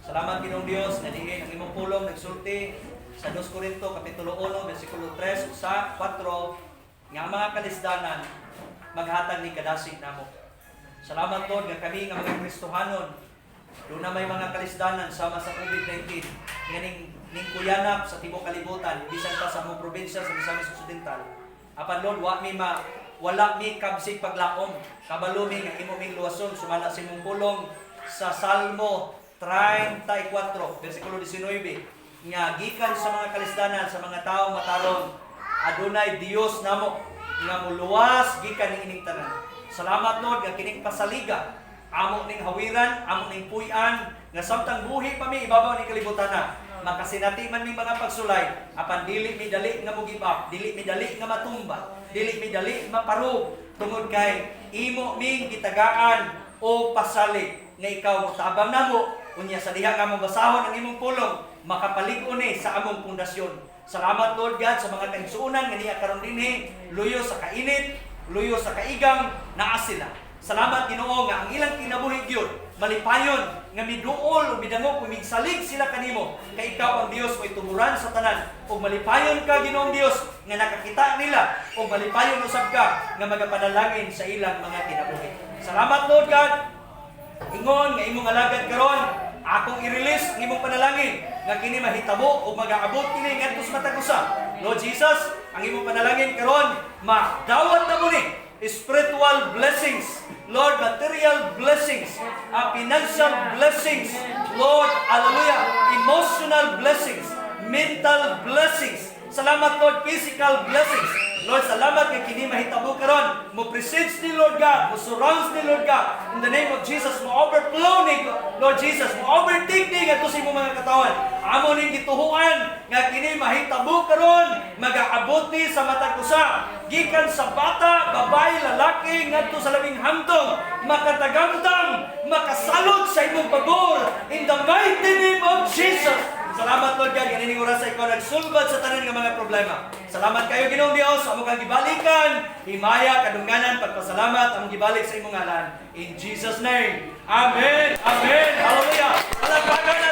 Salamat, Ginoong Dios, nga diin ang imong pulong nagsulti sa 2 Corinto kapitulo 1 bersikulo 3 sa 4 nga ang mga kalisdanan maghatag ni kadasig namo. Salamat, Lord, nga kami nga mga Kristohanon doon na may mga kalisdanan sama sa COVID-19 nga ning kuyanap sa tibuok kalibutan, bisan pa sa among probinsya sa Misamis Occidental. Apan Lord, wa mi ma wala mi kabsig paglaom. Kabalo mi nga imo ming luwason sumala sa imong pulong sa Salmo 34 bersikulo 19 nga gikan sa mga kalisdanan sa mga tawo matarong adunay Dios namo nga muluwas gikan ning ining tanan. Salamat, Lord, nga kining pasaliga amo ning hawiran, amo ning puy-an nga samtang buhi pa mi ibabaw ni kalibutan na makasinati man mi mga pagsulay, apan dili mi dali nga mo give up, dili mi dali nga matumba, dili mi dali maparug tungod kay imo ming gitagaan o pasalig nga ikaw motabang namo. Unya sa diha nga among basahon ang imong pulong, makapalig-on ni sa among pundasyon. Salamat, Lord God, sa mga kaigsuonan nga niya karon dinhi, luyo sa kainit, luyo sa kaigang, naa sila. Salamat, Ginoo, nga ang ilang kinabuhi gyud malipayon nga miduol ug midangop ug migsalig sila kanimo kay ikaw ang Dios mo ituburan sa tanan, ug malipayon ka, Ginoong Dios, nga nakakita nila, ug malipayon usab ka nga magapanalangin sa ilang mga kinabuhi. Salamat, Lord God. Ingon nga imong alagad karon, akong i-release ang imong panalangin nga kini mahitabo ug magaabot kini ngadto sa matag usa. Lord Jesus, ang imong panalangin karon madawat na mo ni spiritual blessings, Lord, material blessings, financial blessings, Lord, hallelujah, emotional blessings, mental blessings. Salamat, Lord, physical blessings. Lord, salamat nga kini mahitabo karon. Mo precedes ni Lord God, mo surrounds ni Lord God. In the name of Jesus, mo overflow ni Lord Jesus, mo overtake ni ngadto sa imong mga katawan. Amo ning gituhuan nga kini mahitabo karon, magaabot ni sa matag usa. Gikan sa bata, babae, lalaki ngadto sa labing hamtong, makatagamtam, makasalod sa imong pabor in the mighty name of Jesus. Salamat, Lord God, ganining oras sa ikaw nagsulbad sa tanan nga mga problema. Salamat kayo, Ginoong Dios, amo kang gibalikan. Himaya, kadungganan, pagpasalamat, among gibalik sa imong ngalan. In Jesus' name. Amen. Amen. Hallelujah. Palakpakan.